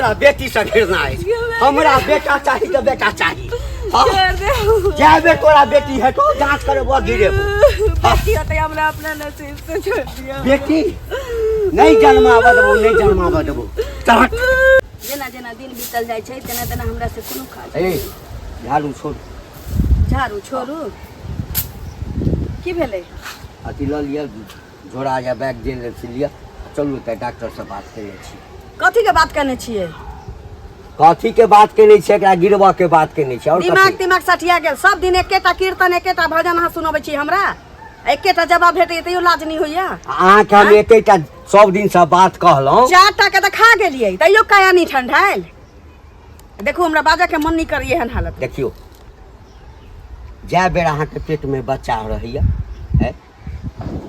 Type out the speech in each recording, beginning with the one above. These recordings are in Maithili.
हमरा बेटी से घृणा अछि। हमरा बेटा चाही तऽ बेटा चाही। हाँ, छोड़ दे। जाय बेर तोरा बेटी हेतौ, जाँच करेबो, गिरेबो। बेटी होते हमरा अपना नसीब से छोड़ दिया। बेटी नहि जन्माबऽ देबौ, नहि जन्माबऽ देबौ। चल हट। जेना जेना दिन बीतल जाइ छै तेना तेना हमरा से कोनो काज। ए, झाड़ू छोड़। झाड़ू छोड़ू? की भेलै? अथी लऽ लिअ, झोरा या बैग जे लेब से लिअ। चलू तऽ डॉक्टरसँ बात केने छी। कथी के बात करने छियै? कथी के बात केने छियै? एकरा गिरबऽ के बात केने छियै। आओर दिमाग कथी? तिमाग सठिया गेल? सब दिन एकेटा कीर्तन, एकेटा भजन अहाँ सुनबै छी हमरा, एकेटा जवाब भेटैए, तैयो लाज नहि होइया? अहाँके हम एकेटा सब दिनसँ बात कहलहुँ। चारि टा के तऽ खा गेलियै, तैयो काया नहि ठंडायल। देखू, हमरा बाजऽ के मन नहि करैए एहन हालत। देखियौ, जाय बेर अहाँके पेटमे बच्चा रहैया है,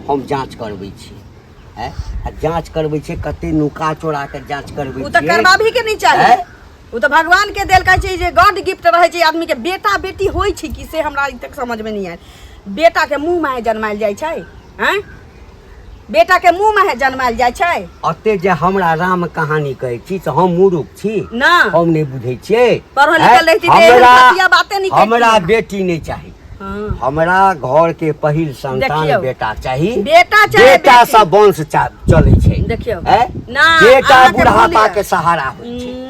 हम जाँच करबै छी है, आ जाँच करबै छियै, कते नुका चोरा के जाँच करबै ओ तऽ छियै। करबाबही के नहि चाही। हैं? ओ तऽ भगवान के देल, कहै छै जे गॉड गिफ्ट रहै छै आदमी के। बेटा बेटी होइ छै कि से हमरा अभी तक समझ में नहीं आयल। बेटा के मुंह माहे जन्मायल जाइ छै? हैं, बेटा के मुंह माहे जन्मायल जाइ छै? अते जे हमरा राम कहानी कहै छी से हम मूर्ख छी? ना। हम नहि बुझै छियै? पढ़ल हैं? लिखल रहिती तऽ एहन हमरा घटिया बाते नहि करितियै। हमरा बेटी नहि चाही। हाँ। हमरा घर के पहिल संतान देखियौ। बेटा चाही। बेटा चाहे बेटा बेटी। से वंश चलै छै। देखियौ। हैं? ना, बेटा अहाँके बुढ़ापा भूल के सहारा होइ छै।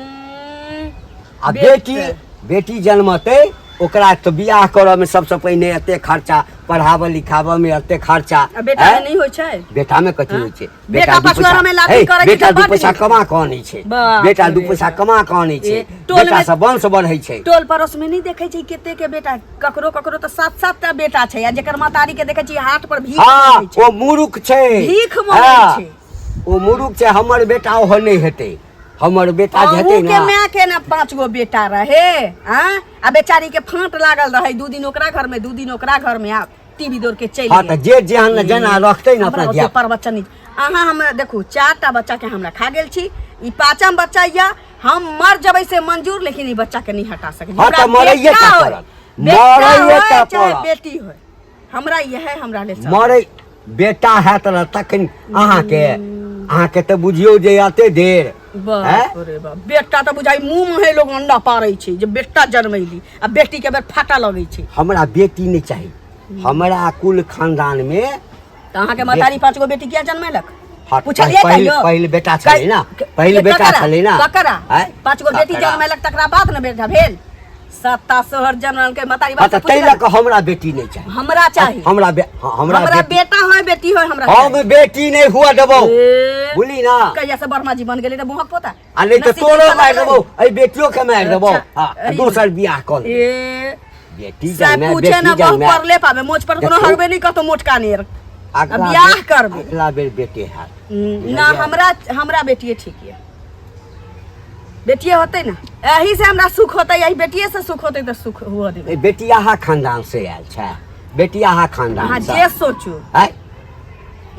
आ बेटी बेटी, बेटी जन्मतै ओकरा तऽ बियाह करऽ मे सबसँ पहिने एते खर्चा, पढ़ाबऽ लिखाबऽ मे एते खर्चा। आ बेटा मे हैं? नहि होइ छै? बेटा मे कथी हाँ? होइ छै? बेटा दू पछुआरा पैसा मे लाठी हे, करै छै बेटा तऽ दू बड्ड पैसा नीक। कमा कऽ अनै छै। बाप बेटा दू रे पैसा बाप। कमा कऽ अनै छै। ए, टोल बेटा मे से वंश बढ़ै छै। टोल पड़ोस में नहीं देखे छै कते के बेटा, ककरो ककरो तऽ सात सात टा बेटा छै, आ जेकर महतारी के देखे छी हाथ पर भीख हाँ मांगै छै। ओ मूर्ख छै। भीख मांगै हाँ, छै। ओ मूर्ख छै। हमर बेटा ओहो नहि हेतै। हमर बेटा जे हेतै अहूँ के ने माय के ने पांच गो बेटा रहे आ आ बेचारी के फांट लागल रहे, दू दिन ओकरा घर में, दू दिन ओकरा घर में, आ टीवी दौड़ के चलि हाँ गेल। तऽ जे जेहन जेना रखतै ने हमरा अपना ओते धिया प्रवचन नहि। अहाँ हमरा देखू, चारि टा बच्चा के हमरा खा गेल छी, ई पाँचम बच्चा या हम मर जबै से मंजूर, लेकिन ई बच्चा के नहीं हटा सकै छी। हाँ, तऽ हमरा मरैये बेटा टा होय, पड़त। बेटा मरैये होय, टा चाहे पड़त। बेटी होय, हमरा इएह हमरा लेल सब। मरै बेटा हैत ने तखन अहाँके, अहाँके तऽ बुझियौ जे एते देर बाप रे बाप, बेटा तऽ बुझाइ मुँह में लोग अंडा पारै छै जे बेटा जन्मैली, आ बेटी के बेर फाटा लगै छै। हमरा बेटी नहि चाही। हमरा कुल खानदान मे तऽ अहाँके महतारी पाँच गो बेटी किया जन्मेलक? हाँ, पुछलियै पहिल कहियो? पहिल बेटा छलै ने, पहिल बेटा ककरा? छलै ने। ककरा? आँय? पाँच गो बेटी ककरा? जन्मेलक तकरा बाद ने बेटा भेल। सत्ता सोहर जन्मलकै महतारी हाँ बाप तऽ से ताहि पुछलक? लऽ कऽ हमरा बेटी नहि चाही। हमरा चाही। हमरा हाँ, हमरा हमरा बेटी बेटा होय, बेटी होय, हमरा हम चाही। बेटी नहि हुआ देबौ। ए, बुझली ना? कहिया से ब्रह्मा जी बन गेलै तऽ मुँहक पोता आ नहि तऽ नसीब तोरो के मारि फलक देबौ, एहि बेटियो के मारि देबौ। अच्छा, हाँ, एहि दोसर बियाह कऽ लेबै। ए बेटी से जन्मे पूछे बेटी ना बहु जन्मे परले पाबे मोच पर कोनो देखू। हगबे नहीं करतो मोटका नेर। अगला बियाह बेर करबै। अगला बेर बेटे हैत। ना, हमरा हमरा बेटिए ठीक ये, बेटिए होतै ने, एही से हमरा सुख होतै, एही बेटिए से सुख होतै तऽ सुख हुअ देबै। ए, बेटियाहा खानदान से आयल छै, बेटियाहा खानदान अहाँ से। जे सोचू। आँय?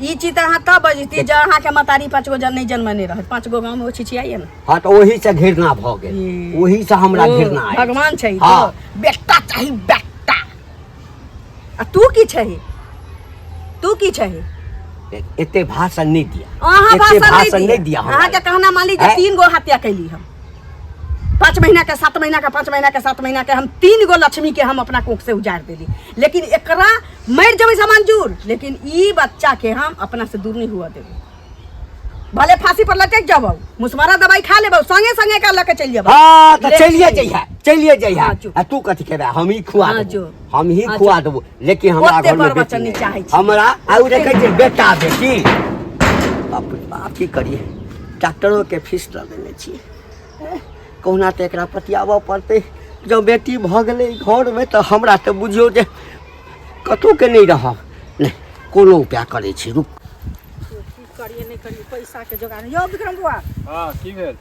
ई चीज तऽ अहाँ तब बजती जब अहाँके महतारी पाँच गो जन नहीं जन्मने रहत। पाँच गो गाँव में ओ छिछियाइए ने। हाँ तऽ ओही से घृणा भऽ गेल। ए। ओही से हमरा ओ, घृणा अछि। भगवान छै। हाँ। तो बेटा चाही बेटा। आ तू की छही? तू की छही? एते भाषण नहि दिया। अहाँ एते भाषण भाषण नहि नहि दिया हमरा। अहाँके कहना मान ली जे आँय? तीन गो हत्या कैली हम, 5 महीना के, 7 महीना के, 5 महीना के, 7 महीना के, हम तीन गो लक्ष्मी के हम अपना कोख से उजाड़ देली, लेकिन एकरा मरि जेबै से मंजूर, लेकिन ई बच्चा के हम अपना से दूर नहीं हुआ देबै। भले फांसी पर लटक जाबो, मुसमारा दवाई खा लेबो, संगे संगे का लके चलि जेबो। हाँ तऽ लेकिन चलिए जइहा, चलिए जइहा। हाँ, चुप। आ तू कथी खेबे? हम ही खुआ हाँ, देबो। जो। हम ही हाँ, खुआ जो। देबो, लेकिन हमरा ओते घर में बड़ बेटी बच्चा नहि नहि चाहै छी। हमरा आ उ देखै छै बेटा बेटी। बाप रे बाप, की करिए, डॉक्टरो के फीस दऽ देने छियै। कहुना तऽ एकरा पतियाबऽ पड़तै। जँ बेटी भऽ गेलै घरमे तऽ हमरा तऽ बुझियौ जे कतहुके नहि रहब। नहि, कोनो उपाय करै छी, रुक। की करिए नहि करिए, पैसाके जोगाड़। यौ विक्रम बुआ। हाँ, की भेल?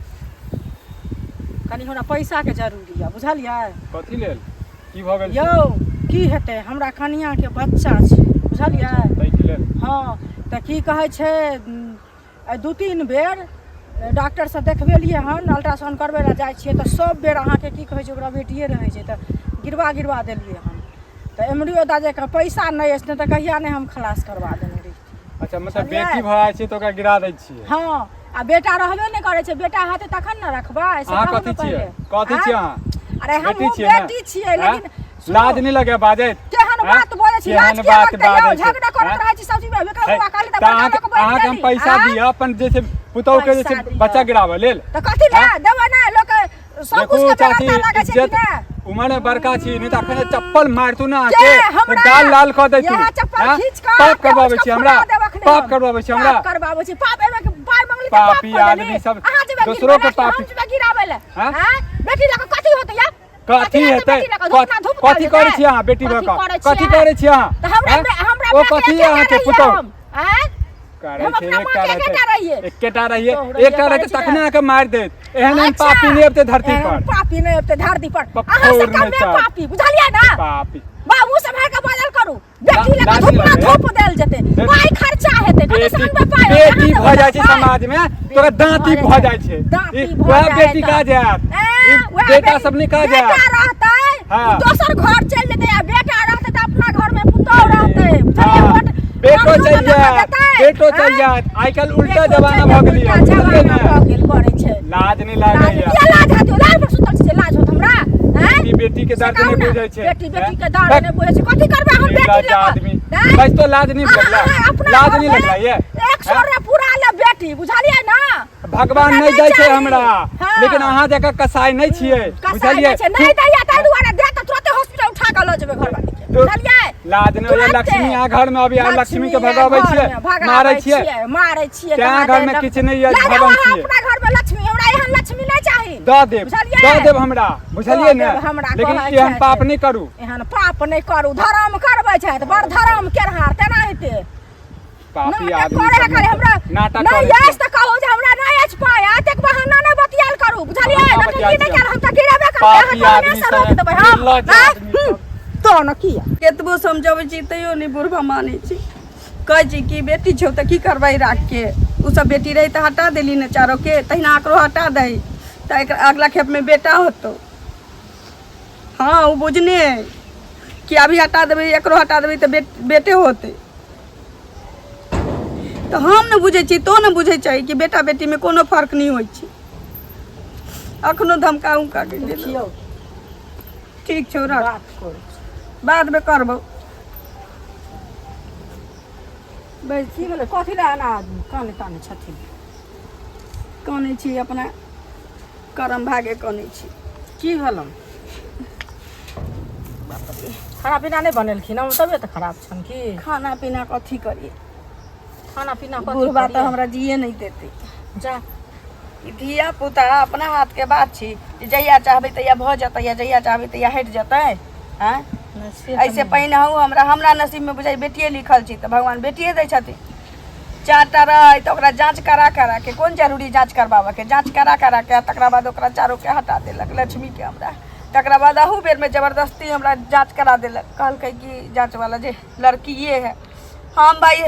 कनि हमरा पैसाके जरूरी यऽ, बुझलियै? कथी लेल? की भऽ गेल? यौ, की हेतै, हमरा कनियाके बच्चा छै, बुझलियै? ताहिके लेल? हँ, तऽ की कहै छै, आइ 2-3 बेर डॉक्टरसँ देखबेलियै हन, अल्ट्रासाउंड करबै लए जाइ छियै तऽ सब बेर अहाँके की कहै छै, ओकरा बेटिए रहै छै, तऽ गिरवा गिरवा देलियै हन। तऽ एमरियो दा जाकऽ पैसा नहि अछि, नहि तऽ कहिया नहि हम खलास करवा देने रहितियै। अच्छा, मतलब बुझलियै? बेटी भऽ जाइ छै तऽ ओकरा गिरा दै छियै? हँ, आ बेटा रहबे नहि करै छै, बेटा हेतै तखन ने रखबै। से अहाँ कहू कथी ने छियै? पहिले। कथी आँय? छियै अहाँ? अरे हम बेटी छियै ने? बेटी छियै, आँय? लेकिन सुनू, लाज नहि लगे बाजैत? केहन आँय? बात बोलै छी? लाज केहन किया बात लगतै यौ? बाजै छै? झगड़ा करैत आँय? रहै छी सब चीज में। है, बौआ कहली तऽ तऽ बड़का अहाँके लोक बनि अहाँके हम गेली। पैसा आँय? दिअ अपन जे छै पुतहु के जे पैसा छै दिअ। बच्चा गिराबऽ लेल? तऽ कथी लए आँय? देबै? नहि, लोक सब देखू कुछ के चाची, बेगरता लागै छै कि इज्जत नहि? उमर में बड़का छी, नहीं तऽ अखन चप्पल मारतू ना के अहाँके हमरा गाल लाल कऽ दैतू। यहाँ चप्पल आँय? खींच कऽ पाप करबाबै के छी हमरा, फुला देब अखने पाप हम। करबाबै छी हमरा। पाप करबाबै छी, पाप एमे के पाइ मंगली तऽ पाप पापी कऽ देली। आदमी सब, अहाँ जेबै दोसरो के गिरबै, पापी। हम जेबै गिराबै लए? हाँ? आँय? बेटी लऽ कऽ कथी होतै या? कथी हेतै? बेटी लऽ कऽ धूप ना धूप कथी देल करै जेतै? छी अहाँ बेटी भऽ कथी कऽ? करै छी कथी अहाँ? करै छी अहाँ? तऽ हमरा आँय? हमरा ओ बेटी कथी एकेटा अहाँके रहियै पुतहु हम, आँय? करै हम छै? अपना एकटा माँ के एकेटा रहतै, रहियै। एकेटा रहियै, तो रहियै, एकटा रहतै करै छी तखने अहाँके मारि देत। एहन एहन अच्छा। पापी नहि अबतै धरती एहन पर। पापी नहि अबतै धरती पर। पफौर अहाँ से नहि कमे तऽ। पापी, बुझलियै ना? पापी। बाबू सम्हार के बाजल करू। बेटी लए लाज धूप ना नहि लगैए? धूप देल जेतै, पाइ खर्चा हेतै, कतऽ से बेटी अनबै पाइ? बेटी अहाँ भऽ देबै जाइ छै पाइ? समाज में तोरा दाँती भऽ जाइ छै। दाँती ई भऽ वएह जाइ बेटी तऽ। कहाँ जायत? ए, ई वएह बेटा बेटी- सब नहि कहाँ बेटा जायत? रहतै हाँ। उ दोसर घर चलि जेतै, आ बेटा रहतै तऽ अपना घर में पुतहु रहतै, बुझलियै? हाँ, वोट बेटो वोट चलि लऽ कऽ जायत, देतै, बेटो चलि आँय? जायत। आइ काल्हि उल्टा बेटो जमाना चलि भऽ गेलै, उल्टा बुझलियै जमाना ने? भऽ गेल करै छै। लाज नहि लाज लागैया? किया लाज हेतै? लाज पर सुतल छी जे लाज होत हमरा? आँय? बेटी बेटी के से दर्द कहू नहि ने, बुझै छै। बेटी बेटी के हैं? दर्द नहि बुझै छै। कथी करबै हम बेटी निर्लज्ज लऽ कऽ? आदमी। आँय? बस तो लाज नहीं अहाँ- लगला? अहाँ अपना लाज घर नहीं में लगला ये? एक सौ हैं? रे पूरा ले बेटी, बुझलियै ना? भगवान हमरा नहि दै छै चाही। हमरा, हाँ। लेकिन अहाँ जकाँ कसाई नहि छियै, कसाई बुझलियै? नहि छै, नहि दैया ताहि दुआरे दे तऽ तुरते हॉस्पिटल उठा कऽ लऽ जेबै घरवाली के, बुझलियै? लाज नहि होइया? तुरते। लक्ष्मी अहाँ घर में अभी आयल, लक्ष्मी के भगाबै घर छियै, में भगाबै मारै छियै। मारै छियै। तैं कहाँ घर में दे- किछु नहि यऽ, लऽ जाउ भगवान अहाँ छियै। अपना घर में लक्ष्मी, हमरा एहन लक्ष्मी नहि चाही। दऽ देब, बुझलियै? दऽ देब हमरा, बुझलियै दऽ ने? देब हमरा, लेकिन कहै एहन छै। पाप नहि करू। एहन पाप नहि करू, धर्म करबै छथि, बड़ धर्म केरहार तेनाहिते पापी नाटक आदमी करे है सब खाली हमरा। नाटक नहि करै अछि छै। तऽ कहू जे हमरा नहि अछि पाइ, एतेक बहाना नहि बतियाल करू, बुझलियै? बहाना नटंकी बतियाल नहि छियै। कयल, हम तऽ गिरेबे करबै अहाँ, पापी कहने आदमी से सब, रोक देबै हम। निर्लज्ज आँय? आदमी सब। तो ने किया केतबो समझाबै छी तैयो नहि बुढ़बा मानै छै। कहै छै कि बेटी छौ तऽ की करबै राखके? ओ सब बेटी रहै तऽ हटा देली ने चारोके, तहिना एकरो हटा दही तऽ एकर अगला खेपमे बेटा होतौ। हँ, ओ बुझने अइ कि अभी हटा देबै, एकरो हटा देबै तऽ बेटे होतै। तऽ हम ने बुझै छी, तो ने बुझै छै कि बेटा बेटीमे कोनो फर्क नहि होइ छै। अखनो धमका उमका के गेल। देखियौ। ठीक छौ, रख। बात करू। बादमे करबौ। बे की भेलै? कथी लए एना काने ताने छथिन? कानै छी अपना करम भागे कानै छी। की भेलनि? खाना पीना नहि बनेलखिन हँ? तबियत खराब छनि की? खाना पीना कथी करिए? खाना पीना कथी बुढ़बा तऽ करियै? हमरा जिए नहि देतै। जा। ई धिया पुता अपना हाथके बात छी जे जहिया चाहबै तहिया भऽ जेतै या जहिया चाहबै तहिया हटि जेतै? आँय? नहि, से तऽ एहिसँ नहि। पहिने हमरा हमरा नसीबमे बुझाइ बेटिए लिखल छी तऽ भगवान बेटिए दै छथिन। चारिटा रहै तऽ ओकरा जाँच करा करा के, कोन जरूरी जाँच करबाबऽके, जाँच करा करा के आ तकरा बाद ओकरा चारोके हटा देलक लक्ष्मीके हमरा। तकरा बाद अहू बेरमे जबरदस्ती हमरा जाँच करा देलक। कहलकै कि जाँचवला जे लड़किए है। हम भाइ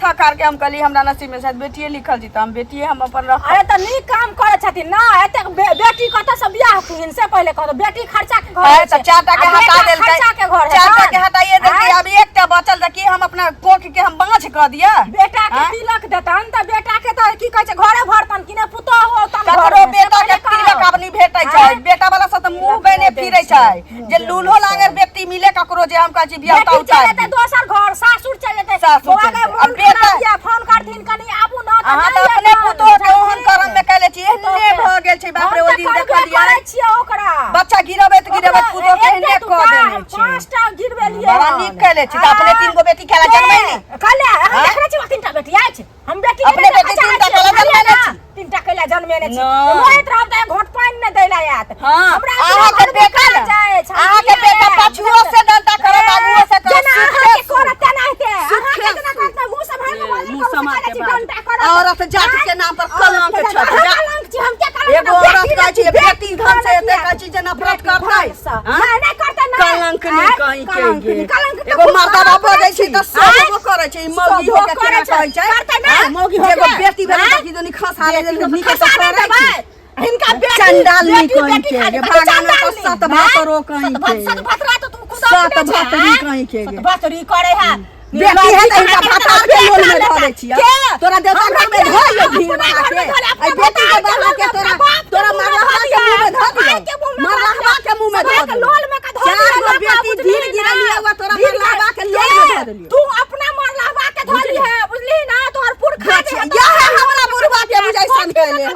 थक हार के हम कहली हमरा नसीबमे शायद बेटिए लिखल छी तऽ हम बेटिए हम अपन रखब। अरे तऽ नीक काम करै छथिन ना। एतेक बेटी कतऽ से बियाह होथिन से पहिले कहू। बेटी खर्चा के घर है होइ तऽ छै। चारिटा के आ हटा बेटा देलकै, खर्चा के घर चारिटा के हेतनि। हटाइए देलकै। आँय? आब एकटा बचल तऽ की हम अपना कोख के हम बाँझ कऽ दिअ? बेटा के आँय? तिलक देतन तऽ बेटा के तऽ की कहै छै घरे भरतन कि नहि पुतोहु औतन ककरो घरमे, से बेटा के पहिले कहू। तिलक आब नहि भेटै छै। आँय? बेटा वाला सब तऽ मुंह तिलक बेने नहि दै फिरै छै, छै मुँह जे बेने लूल्हो छै। लांगर व्यक्ति मिले ककरो जे हम कहै छी बियाह बेटी चलि उतारि जेतै दी। दोसर घर, सासुर चलि जेतै। सासुर बौआ चलि गे, जेतै। आ मोन बेटा- खराब यऽ, फोन करथिन कनि आबू ने तऽ अहाँ नहि तऽ अपने एतन, पुतोह के ओहन बुझलही? करम मे कैले छी, एहने पुतोह के। भऽ गेल छै। बाप रे, हम ओहि तऽ दिन करबे देखलियै करै छियै ओकरा। बच्चा गिरबैत गिरबैत ओकरा पुतोह के एहने एते कऽ दूटा, देने हम छै। पाँचटा गिरबेलियै बड़ा हन। नीक कैले छी। तऽ अपने आ, तीन गो बेटी खेला के? जनमैली? कहले, अहाँ आँय? देखने छी हमरा तीनटा बेटी अछि? हम बेटी के अपने नहि बेटी देखऽ चाहै तीनटा छियै, कैला बुझलियै जनमेने ना? छी? तीनटा कैला जनमेने छी। नहि। मोहैत रहब तऽ एक घोंट पानि नहि दै लए आयत। हाँ, हमरा अपना अहाँके घरमे बेटा काज ने, अछि, हम अहाँके किया बेटा आयब? पाछुओ से डंटा करत, आगुओ से करत, जेना सुखे अहाँके सुख। करत तेनाहिते। अहाँके सुखे जेना सुख। करत ने, मुँह सम्हारि कऽ बाजल मुँह करू, से सम्हारि कहै के छी, बाजू। डंटा करत। औरत जाति के नाम पर कलंक औरत के छथि। जाति- जा। अहाँ कलंक छी, हम किया कलंक? एगो औरत बेटी कहै छै, बेटी धन से एते बेटी कहै छै जे नफरत बेटी करतै। धन से। हाँ? नहि, नहि करतै, नहि। कलंक नहि आँय? कहीं के कलंक गे। नहि, कलंक तऽ एगो खुद मर्दाबा भऽ जाइ छै तऽ आँय? सभो करै छै। ई मौगी सभो हो के करै केना छै। कहै छै? करतै ने, आँय? मौगी जे एगो होके। बेटी भेलै आँय? तऽ की दुनी खसा ले, नीके खसा तऽ नहि करै देबै। छै। हिनका बेटी चंडाल नहीं बेटी कहीं बेटी के खाली गे, कथी भागाना चंडाल तऽ नहीं? सत भातरो कहीं सत भात के। सत भातरा तऽ तू खुद सत अपने छै, भातरी आँय? कहीं के गे। सत भातरी करे है। बेटी है त हिनका भातार के लोल में धऽ दै छियै तोरा देवता घर में धऽ दियौ भीड़ बना के एहि बेटी के बढ़ा के तोरा तोरा मरलहबा के मुंह में धऽ दियौ मरलहबा के मुंह में धऽ दियौ लोल में का धऽ चार गो दियौ, बेटी बुझलिही ढील गिरलियै हुआ तोरा ढील मरलहबा के लोल में धऽ देलियौ तू अपना मरलहबा के धऽ ली है बुझली ना तोहर पुरखा जे है, यह हमरा बुढ़वा के बुझाइ सन कैले है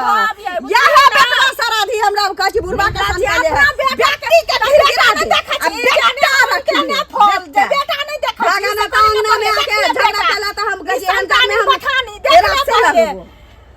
यह बेटवा सराधी हमरा कहै छी बुढ़वा के सन कैले है बेटी के ढील गिरा दे आ बेटा रखी बेटा नहीं देखै छी, भागा ना तो अंगना में आके झगड़ा केला त हम कहै छी अंगना में हम पठानी देख एरा ले से पहिले। लगबो।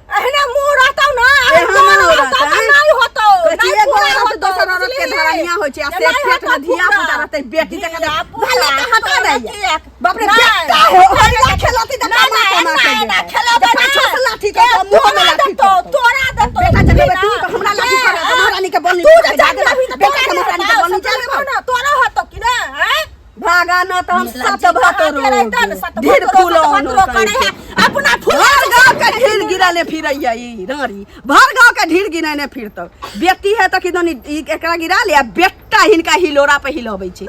एहने मुंह रहतौ ना एहने एहने मुँह रहतौ रहतै। तऽ नहि होतौ कहै छी, नहि एगो पूरा औरत होतौ, दोसर औरत के बुझलिही? धरनिया होइ छै आ से नहि पेट में होतौ धिया पूरा। पुता रहतै बेटी देखा दे धिया-पुता, भले तऽ हटा तोरा दैया किएक? बाप रे नहि। बेटा हो होइला खेलती तऽ नहि, कमा नहि, कमा के नहि, देतै। खेलेबै जे पाछू नहि। से लाठी करतौ मुँह में तोरा लाठी देतौ, करतौ। तोरा देतौ, बेटा जब बुझलिही तू ना? तऽ हमरा लाठी करत तऽ महारानी के बोलनी तू जे भाग जान लेबही तऽ बेटा के तोरा महारानी के देतौ, बोलनी जा समझलहो ना, तोरा होतौ कि ने, आँय? भागा न तऽ हम सत अहाँके रहितन, भत ढेर सतभद्रो, फूल सतभद्रो करे है, अपना फूल भर गाँव के ढीर गिराने फिरैया ई रानी भर गाँव के ढीर गिराने फिरतौ बेटी है तऽ किदन ई एकरा गिरा ले आ बेटा हिनका हिलोरा पे हिलबै छै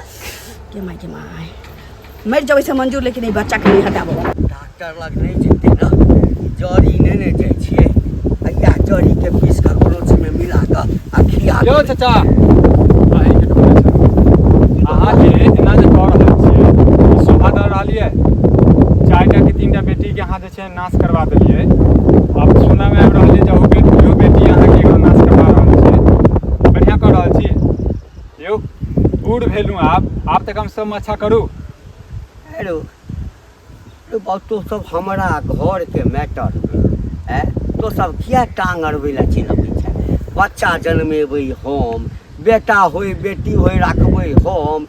के माय के माय मरि जेबै से मंजूर लेकिन ई बच्चा के नहीं हटाबो डॉक्टर लग नहि जेतै ने जड़ी नहि ने जाइ छियै आ इएह जड़ीके पीस कऽ कोनो चीजमे मिला कऽ आ खिया यौ देबै। चाचा अहीँके कहै छलहुँ अहाँ जे एना जे कऽ रहल छियै ई शोभा दऽ रहल यऽ चारिटा कि तीनटा बेटीके अहाँ जे छै नाश करवा देलियै आब सुनयमे आबि रहल यऽ जे अहू बेटी इहो बेटी अहाँके एगो नाश करवा रहल छै बढ़िआँ कऽ रहल छी यौ बूढ़ भेलहुँ आब आब तऽ कमसँ कम अच्छा करू हेलो रे बाउ तो सब हमरा घरके मैटर ऐ तो सब किया टांग अड़बै लए चलि अबै छै बच्चा जनमेबै हम बेटा होय बेटी होय राखबै हम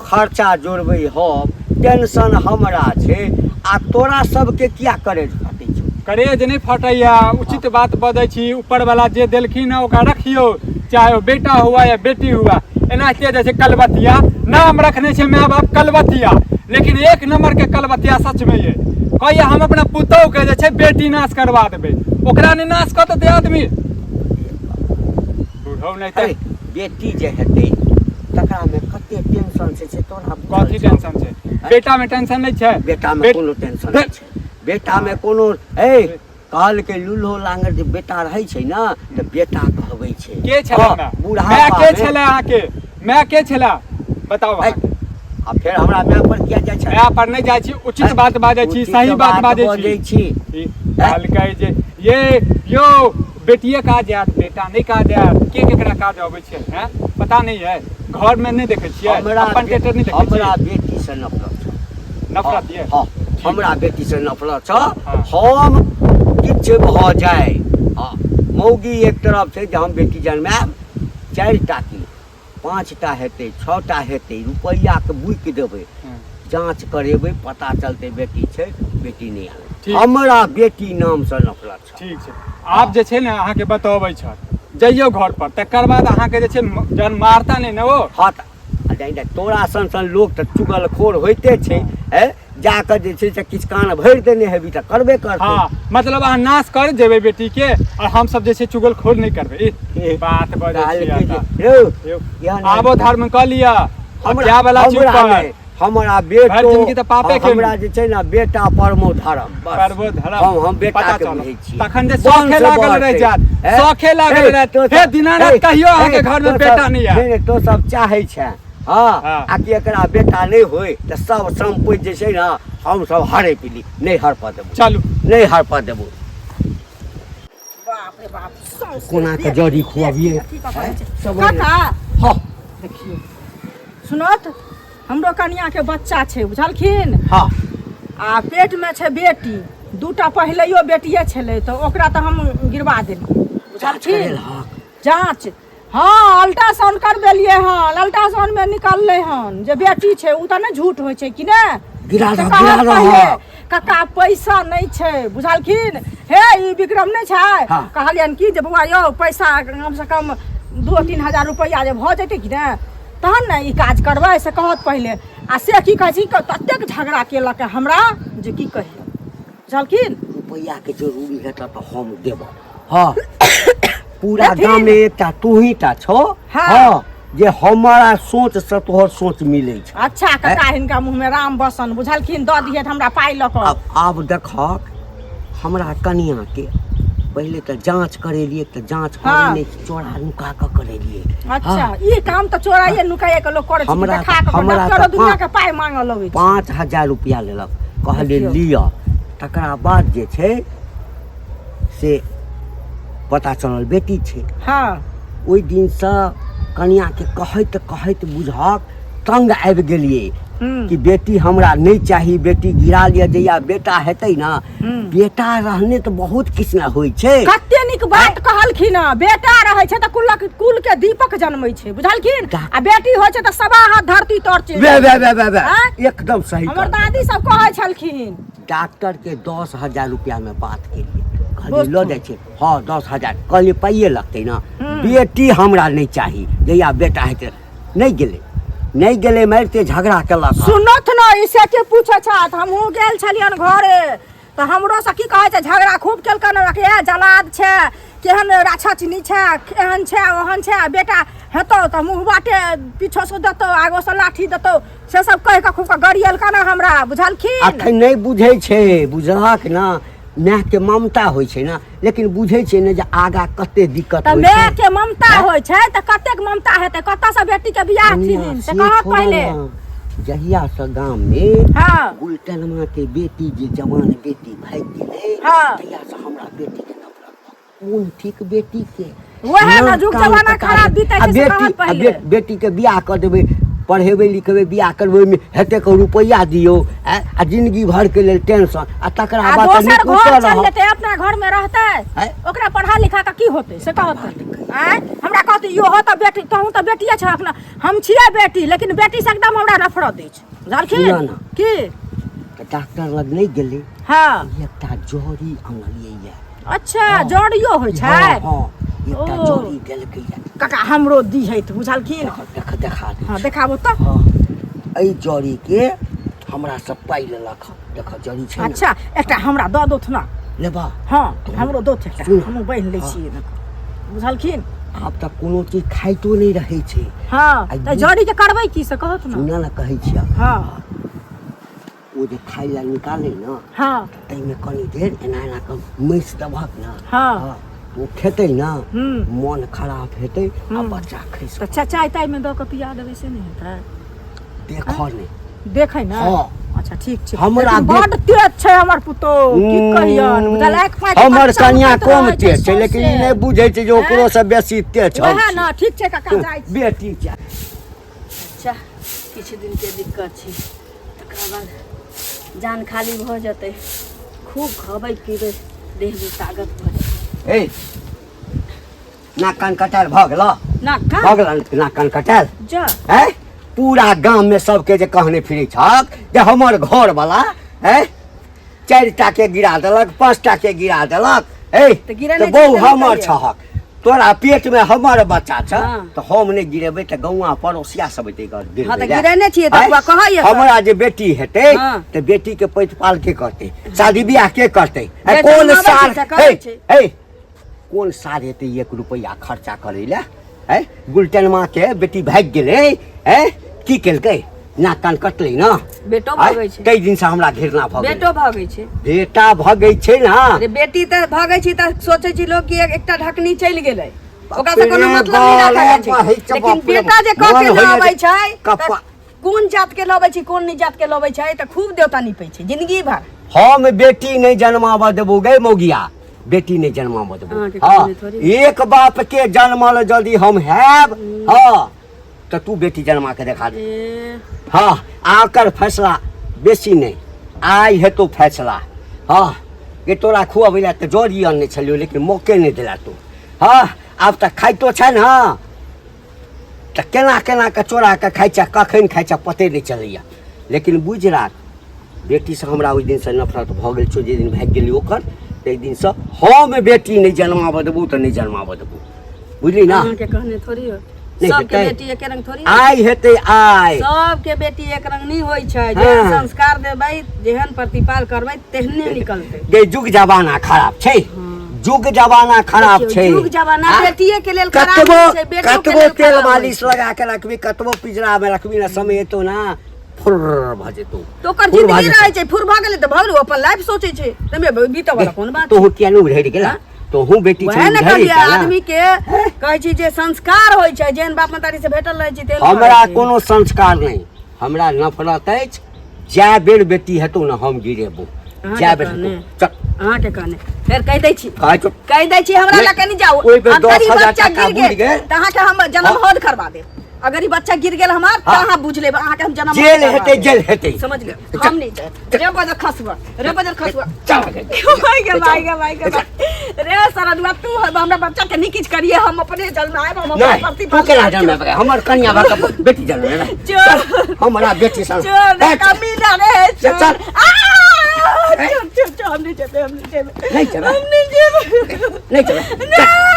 खर्चा जोड़बै हम टेंशन हमरा छै आ तोरा सबके किया करेज फाटै छौ करेज नहि फटैया उचित बात बजै छी ऊपर वाला जे देलखिन हँ ओकरा रखियौ चाहे ओ बेटा हुआ या बेटी हुआ एनाहिते जे छै कलबतिया नाम रखने छै माय बाप कलबतिया लेकिन एक नंबर के कलबतिया सच में ये कहैया हम अपना पुतोह के जे छै बेटी नाश करवा देबै ओकरा नहि नाश कऽ देतै आदमी बुढ़ौ नहि अरे तऽ बेटी जे हेतै तकरामे कते टेंशन छै से तोरा बुझल कथी छौ? टेंशन छै बेटा में टेंशन नहि छै बेटामे कोनो टेंशन नहि छै बेटामे कोनो ए कहलकै लूल्हो लांगर जे बेटा रहै छै ने तऽ बेटा कहबै छै के छलै हँ, माय बुढ़ापा माय के मे- छलै अहाँके माय के छलै बताउ ऐ, अहाँके आ फेर हमरा माय पर किया जाइ छै माय पर नहि जाइ छी उचित बात बाजै छी उचित सही बात बाजै बजै छी छी ई कहलकै जे ये यौ बेटिए काज आयत बेटा नहि काज आयत के केकरा काज अबै छै हैं पता नहि है घर में नहि देखै छियै हमरा अपन टेटर नहि देखै हमरा छियै बेटी से नफरत छौ नफरत ये हँ हमरा बेटी से नफरत छौ हाँ। हम किछु भऽ जाय हँ मौगी एक तरफ छै जे हम बेटी जनमायब 4 टा की 5 टा हेतै 6 टा हेतै रुपैआके बुकि देबै जाँच करेबै पता चलतै बेटी छै बेटी नहि आबै ठीक। हमरा बेटी नामसँ नफरत छौ ठीक छै आब जे छै ने अहाँके बतबै छल जइयौ घर पर तकर बाद अहाँके जे छै जहन मारता नहि ने ओ हँ तऽ आ जाहि ने तोरा सन सन लोक तऽ चुगलखोर होइते छै है जाकऽ जे छै से किछु कान भरि देने हेबी तऽ करबे करतै हँ मतलब अहाँ नाश कर जेबै बेटी के और हमसब जे छै चुगलखोर नहि करबै ई बात बजै छी कहलकै अहाँ। जे, रौ, यौ, इएह ने- आबो धर्म कऽ लिअ हमरा जाय वाला छी हमरा ऊपर नहि, हमरा बेटो भरि जिनगी तऽ पापे हँ, हमरा जे छै ने बेटा परमो धर्म बस। परमो धर्म। हम बेटा पता के चलल। बुझै छी तखन जे वंश शौखे लागल बढ़तै। रहि जायत। हैं? शौखे लागल हे, रहत। तो हे, सब- दीनानाथ हे, कहियो अहाँके हे, घरमे तो बेटा सब- नहि आयत। नहि, नहि, तो सब चाहै छै हँ हँ। आ कि एकरा बेटा नहि होय तऽ सब सम्पति जे छै ने हम सब हड़पि ली नहि हड़पऽ देबो चलू नहि हड़पऽ देबो बाप रे बाप सौंसे कोना के जड़ी खुआबियै अथी कऽ कऽ छै। सब काका हँ देखियौ सुनत हमरो कनियाके बच्चा छै बुझलखिन हँ आ पेटमे छै बेटी दूटा पहिलैयो बेटिए छलै तऽ ओकरा तऽ हम गिरवा देलियै बुझलखिन जाँच हँ अल्ट्रासाउंड करबेलियै हन अल्ट्रासाउंडमे निकललै हन जे बेटी छै ओ तऽ नहि झूठ होइ छै कि नहि गिरा तऽ दहक, कहत गिरा पहिले, दहक। कक्का पैसा नहि छै बुझलखिन हे ई विक्रम नहि छै हँ। कहलियनि कि जे बौआ यौ पैसा कमसँ कम 2-3 हजार रुपैआ जे भऽ जेतै कि ने तहन ने ई काज करबै से कहत पहिले आ से की कहै छी ततेक झगड़ा केलक हमरा जे की कहियौ बुझलखिन रुपैआके जरूरी हेतऽ तऽ हम देबऽ हँ पूरा देथिन। गाममे एकटा तूही टा छौ हँ। हँ जे हमारा सोच से तोहर सोच मिलै छै। अच्छा काका, हिनका मुँह में राम बसन, बुझलखिन? दऽ दिहे हमरा पाइ लऽ कऽ। आब देखक, हमरा कनिया के पहिले तऽ जांच करेलिए, तऽ जांच करे नहि, चोरा नुका कऽ करेलिए। अच्छा, ई काम तऽ चोराइए नुकाइए के लोक करै छै। हमरा देखा कऽ हमरा डॉक्टरो तऽ दुनिया के पाइ मांगऽ लगै छै। 5000 रुपया लेलक, कहलिए देखियौ। लिअ। तकरा बाद जे छै से पता चलल बेटी छै। ओहि दिनसँ कनियाके कहैत कहैत बुझहक तंग आबि गेलियै कि बेटी हमरा नहि चाही, बेटी गिरा लिअ, जहिया बेटा हेतै ने। बेटा रहने तऽ बहुत किछु ने होइ छै। कते नीक बात कहलखिन हँ। बेटा रहै छै तऽ कुलक कुल के दीपक जन्मै छै, बुझलखिन? आ बेटी होइ छै तऽ सवा हाथ धरती तर चलि वे जाइ वे छै। वे वे वे आँय? एकदम सही हमर कहलखिन। दादी सब कहै छलखिन। डॉक्टर के 10,000 रुपया में बात केलिए, कहलिए लऽ जाइ छै। हाँ, 10,000 कहलिए, पाइए लगतै ने, बेटी हमरा नहि चाही, जहिया बेटा हेतै। नहि गेलै, नहि गेलै, मारिते झगड़ा केलक। सुनत न, ई से के पूछे छथि? हमहूँ गेल छलियन घरे तऽ हमरो से की कहै छै, झगड़ा खूब केलकन। ए जलाद छै, केहन राक्षसनी छै, एहन छै ओहन छै, बेटा हेतौ तऽ मुँह बाटे पीछो से देतौ, आगो से लाठी देतौ, से सब कहि कऽ खूब कऽ गरियलकन हमरा, बुझलखिन? अखन नहि बुझै छै, बुझलक ने? मायके ममता होइ छै ने, लेकिन बुझै छै ने जे आगा कते दिक्कत तऽ होइ छै। माय के ममता होइ छै तऽ कतेक ममता हेतै? कतऽ से बेटी के बियाह कनिया, थिन से से कहत छोड़ो पहिले। ने, जहिया से गाम में गुलटनमा के बेटी, जे जवान बेटी भागि गेलै, तहिया से हमरा बेटी के नफरत भऽ गेल। कोन ठीक बेटी के वएह ने, ना जुग कान जमाना कटा खराब देबै। बीतै आ छै से बेटी कहत आ पहिले। बेटी के बियाह कऽ देबै, पढ़ेबै लिखेबै, बियाह करबै, ओहिमे हेतेक रुपैआ दियौ आ आ जिंदगी भर के लेल टेंशन, आ तकरा आ बाद तऽ दोसर नीक घर उतर चल रहब। जेतै, अपना घर में रहतै? आँय? ओकरा पढ़ा लिखा के की होतै से कहतै? आँय, हमरा कहतै इहो तऽ बेटी, तहूँ तऽ बेटिए छह अपना। हम छियै बेटी, लेकिन बेटी से एकदम हमरा नफरत अछि, बुझलखिन? सुनऽ ने। की? तऽ डॉक्टर लग नहि गेलै? एकटा जड़ी अनलियै यऽ। अच्छा, जड़ियो होइ छै? हँ हँ, एकटा ओ। जड़ी देलकै यऽ। काका, हमरो दिहैत, बुझलखिन? देख देख, देखा दे। हँ, देखाबू तऽ। हँ, एहि जड़ी के हमरा सब पाइ लेलक हँ। देख, जड़ी छै ने। अच्छा, एकटा हमरा दऽ दोथ ने। लेबा? हँ, हमरो दोथ एकटा। सुन। हमहूँ बान्हि लै छियै, बुझलखिन? आब तऽ कोनो चीज खाइतो नहि रहै छै। हँ। आ तऽ जड़ी के करबै की से कहत ने। सुनऽ ने, कहै छियै। ओ जे खाइ लए निकालै ने, ताहिमे कनि देर एना एना कऽ मसि देबहक ने। ओ खेतै ने, मोन खराब हेतै आ बच्चा खसि। तऽ चाय तायमे दऽ कऽ पिया देबै से नहि हेतै? देखऽ नहि। देखै ने। हँ। अच्छा, ठीक छै। हमरा लेकिन बड्ड तेज छै हमर पुतोह, की कहियन, बुझल? आँखि पाँखि हमर बच्चा कनिया उठैत कम रहै तेज छै, लेकिन ई सौंसे। नहि बुझै छै जे ओकरो से बेसी तेज हम वएह छी। ने। ठीक छै काका, जाइ छी। बेटी छै। अच्छा, किछु दिनके दिक्कत छै, तकरा बाद जान खाली भऽ जेतै, खूब खबै पीबै, देहमे ताकत भऽ जेतै। ए, नाक कान कटायल भऽ गेल? नाक कान भऽ गेल नाक कान कटायल? जा। हैं, पूरा गाम में सबके जे कहने फिरै छक जे हमर घर वाला हैं 4टा के गिरा देलक, 5टा के गिरा देलक। ए तऽ गिरेने तऽ बहु छै तऽ नहि हमर कहियै। छहक, तोरा पेट में हमर बच्चा छ। हाँ। तऽ हम नहि गिरेबै तऽ गौआ पड़ोसिया सब एतै गिरबै हाँ, तऽ लए। गिरेने छियै तऽ आँय? बुआ कहैए तऽ। हमरा जे बेटी हेतै हाँ। तऽ बेटी के पैतपाल के करतै, शादी बियाह के करतै? आँय, जे कोन जन्माबै छै साल से करै हे, छै। हे, कोन साल हेतै 1 रुपैआ खर्चा करै लए? है गुलटनमा के बेटी भागि गेलै, है की केलकै? नाक कान कटलै ने। बेटो आँय, भगै छै। ताहि दिनसँ हमरा घृणा भऽ गेलै। बेटो भगै छै। बेटा भगै छै ने। अरे, बेटी तऽ भगै छै तऽ सोचै छै लोक कि एकटा ढकनी चलि गेलै, ओकरा से कोनो बाप रे मतलब नहि राखल बाप, जाइ छै। बाप, लेकिन बाप रे बेटा जे कऽ मन के होइए लबै जे छै तऽ कोन जात के लबै छै, कोन नहि जात के लबै छै, तऽ खूब देवता निपै छै जिंदगी भर। हम बेटी नहि जन्माबऽ देबौ गै मौगिया, बेटी नहि जन्माबऽ देबौ। अहाँके हँ, कहने थोड़ी। एक बाप के जन्मल यदि हम हैब, हँ, तऽ तू बेटी जन्मा के देखा दे। ए, हँ, आ ओकर फैसला बेसी नहि, आइ हेतौ फैसला। हँ, गे, तोरा खुअबै लए तऽ जड़ी अनने छलियौ, लेकिन मौके नहि देला तू। हँ, आब तऽ खाइतो छै ने तऽ केना केना कऽ चोरा कऽ खाइ छै, कखन खाइ छै पते नहि चलैए। लेकिन बुझि राख, बेटीसँ हमरा ओहि दिनसँ नफरत भऽ गेल छौ, जे दिन भागि गेली ओकर, ताहि दिनसँ हम बेटी नहि जन्माबऽ देबौ तऽ नहि जन्माबऽ देबौ, बुझली ना? अहाँके कहने थोड़ी हो। नहि सबके हेतै। बेटी एके रंग थोड़ी। आइ हेतै आइ। सबके बेटी एक रंग नहि होइ छै। जेहन संस्कार देबै, जेहन प्रतिपाल करबै, तेहने निकलतै। गे, जुग जमाना खराब छै। जुग जमाना खराब देखियौ, छै। जुग जमाना आँ? बेटिए के लेल खराब कतबो होइ छै, बेटो के कतबो लेल तेल खराब होइ मालिश लगा के रखबी, कतबो पिंजरा में रखबी ना, समय एतो ना फुर भऽ जेतौ। तऽ ओकर फुर भऽ जिंदगी जेतौ। रहै छै, फुर भऽ गेलै तऽ भऽ गेलै, ओ अपन लाइफ सोचै छै, तमे बीतऽ वाला कोन बात। तोहू किया नहि उधरि गेला? तोहू बेटी वएह छौ, ने उधरि कहलियै, गेला। आदमी के कहै छी जे संस्कार होइ छै, जेहन बाप महतारी से भेटल रहै छै तेहन हमरा करै छै। कोनो संस्कार नहि, हमरा नफरत अछि। जै बेर बेटी हेतौ ने, हम गिरेबो। अहाँके जै बेर कहने। हेतौ, चल। अहाँके कहने फेर कहि दै छी। कहै छौ। कहि दै छी, हमरा नहि, लग कनि जाउ। ओहि बेर अगर ई 10,000 बच्चा टाका गिर बुड़ि गेल गेल। तऽ अहाँके हम जनम हाँ। हौद करबा देब। अगर ई बच्चा गिर गेल हमार तऽ हाँ। अहाँ बुझ लेब, अहाँके हम जनम जेल हौद करबा हेतै, देब। जेल हेतै। समझ गेल, हम नहि जायब। रे बजर खसुआ, रे बजर खसुआ। चल। माय गे माय गे माय गे माय। रे सरदुआ, तू हमरा बच्चा के नहीं किछ करिए, हम अपने जन्माएब, हम अपने नहीं, प्रति। तू केना जन्मेबै? हमर कनिया भऽ कऽ बेटी जन्मेबै? चोर। हमरा बेटी सन चोर रे, ए, कमीना रे। चल, चोर। चल। आ, चोर चोर चोर, हम नहीं जेबै, हम नहीं जेबै। नहीं जेबै? हम नहीं जेबै। नहीं जेबै? नहीं।